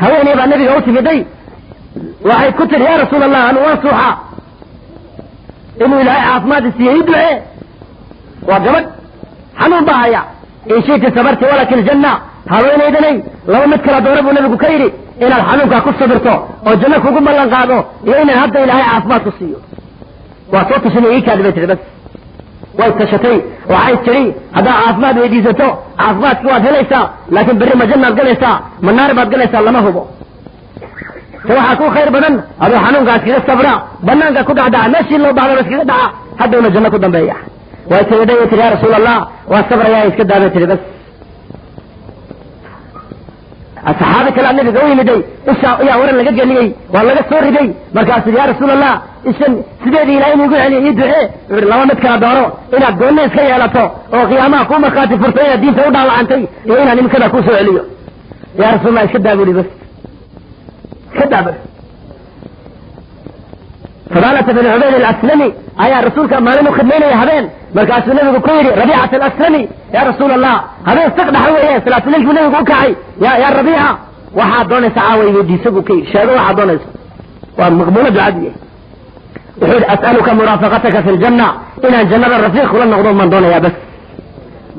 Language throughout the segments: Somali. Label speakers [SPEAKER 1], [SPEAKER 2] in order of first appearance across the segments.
[SPEAKER 1] Haweeney baa nabiga u timiday, waxay ku tidhi yaa rasuul allah, anu waan suuxaa, inuu ilaahay caafimaad isiiye ii ducee. Waa gabadh xanuun baa haya. In shiti sabarti walaki aljanna. Haweenaydanay laba mid kala doora buu nabigu ka yidhi, inaad xanuunkaa ku sabirto oo janno kugu ballan qaado, iyo inaan hadda ilaahay caafimaad ku siiyo. Waa soo tashanay, ii kaadi bay tihi. Bas way tashatay, waxay tidhi haddaad caafimaad weydiisato caafimaadkii waad helaysaa, laakiin berri ma jannaad galaysaa ma naar baad galaysaa lama hubo. Se waxaa ku khayr badan adoo xanuunkaa iskaga sabra, banaanka ku dhacdhaca, meeshii loo bahdaba iskaga dhaca, haddowna janno ku dambeeya. Way timiday, way tihi yaa rasuul allah, waa sabrayaa, iska daa bay tihi. Bas saxaabi kalaa nabiga u yimiday, isha ayaa waran laga geliyey, waa laga soo riday. Markaasuu ya rasuul allah, ishan sideedii ilahay inigu celiya, ii ducee. Wuxu uhi laba mid kala dooro, inaad goonni iska yeelato oo qiyaamaha kuu markhaati furto inaad diinta u dhaawacantay, iyo inaan imikada kuu soo celiyo. Ya rasuul allah, iska daa buri, bas iska daa buri. Fadaalata bin Cubayd Alaslami ayaa rasuulka maalin u khidmaynaya habeen. Markaasuu nabigu ku yidhi Rabiicat Alaslami, ya rasuul allah, habeen saq dhaxa weeye, salaatuleilkuu nabigu u kacay, ya Rabiica, waxaad doonaysa caawa weydiisa buu ka yidhi, sheego waxaad doonaysa, waa maqbuula ducadiye. Wuxuu yidhi as'aluka muraafaqataka fi ljanna, inaan jannada rafiiq kula noqdo maan doonayaa. Bas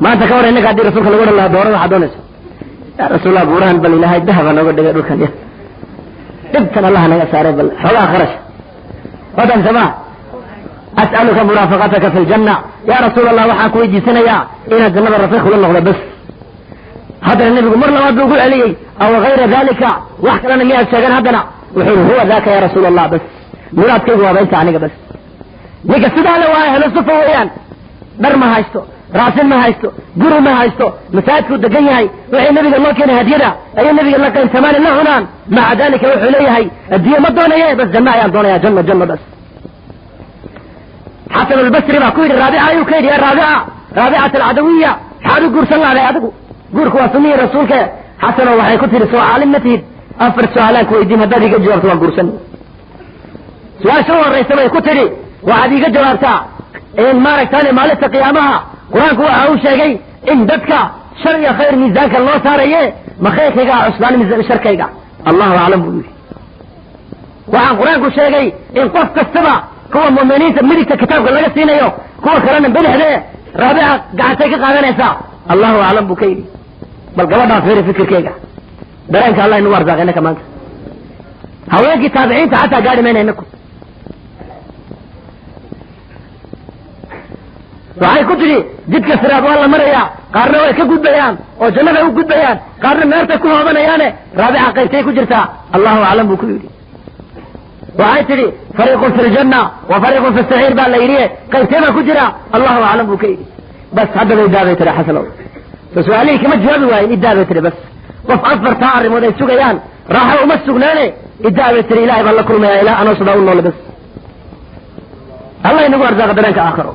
[SPEAKER 1] maanta ka war innaka haddii rasuulka lagu odhan lahaa dooro waxaad doonaysa, ya rasuul allah, buurahan bal ilaahay dahaba nooga dhigay, dhulkan ya dhibtan allah naga saaray, bal xoogaa kharash wadan sama, as'aluka muraafaqataka fi ljanna ya rasuul allah, waxaan ku weydiisanayaa inaad jannada rafiiq kula noqdo. Bas haddana nebigu mar labaad buu ugu celiyey, aw gayra dalika, wax kalena miyaad sheegan? Haddana wuxuu yihi huwa daka ya rasuul allah, bas muraadkaygu waaba inta aniga. Bas ninka sidaa le waa ahlu sufa weeyaan. Dhar ma haysto, raasin ma haysto, guri ma haysto, masaajidkuu degan yahay, wixii nabiga loo keenay hadiyada ayay nabiga la qaybsamaan, la cunaan. Maca dalika wuxuu leeyahay adduunye ma doonaye, bas janno ayaan doonaya, janno janno. Bas Xasan Albasri baa ku yidhi Raabica, ayuu ka yidhi ya Raabica, Raabicat Alcadawiya, maxaad u guursan lahday adigu? Guurku waa sunnihii rasuulka. Xasano, waxay ku tihi soo caalim ma tihid? Afar su-aalaan ku weydiin, haddaad iiga jawaabto waan guursan. Su-aasha u horraysa bay ku tidhi, waxaad iiga jawaabtaa in maaragtaane maalinta qiyaamaha qur-aanku waxa uu sheegay in dadka shar iyo khayr miisaanka loo saaraye, ma khayrkayga cuslaan mise sharkayga? Allahu aclam buu yidhi. Waxaan qur-aanku sheegay in qof kastaba kuwa mu'miniinta midigta kitaabka laga siinayo, kuwa kalena bidixde, Raabica gacantay ka qaadanaysaa? Allahu aclam buu ka yidhi. Bal gabadhaan fiiri fikirkeyga, dareenka allah inagu arsaaqay. Innaka maanta haweenkii taabiciinta xataa gaadhi mayna inaku. Waxay ku tidhi jidka siraad waa la marayaa, qaarna way ka gudbayaan oo jannada u gudbayaan, qaarna naartay ku hoobanayaane, Raabica qaybtay ku jirtaa? Allahu aclam buu ku yidhi. Waxay tidhi fariiqun fi ljanna wa fariiqun fi saciir baa la yidhi, qaybtee baa ku jira? Allahu aclam buu ka yidhi. Bas haddaba idaa bay tihi xasanow, so su-aalihii kama jawaabi waayin, idaa bay tihi. Bas qof afartaa arrimood ay sugayaan raaxo uma sugnaane, idaa bay tihi, ilahay baan la kulmayaa ilaa anoo sidaa u noole. Bas allah inagu arsaaqa dareenka aakhiro.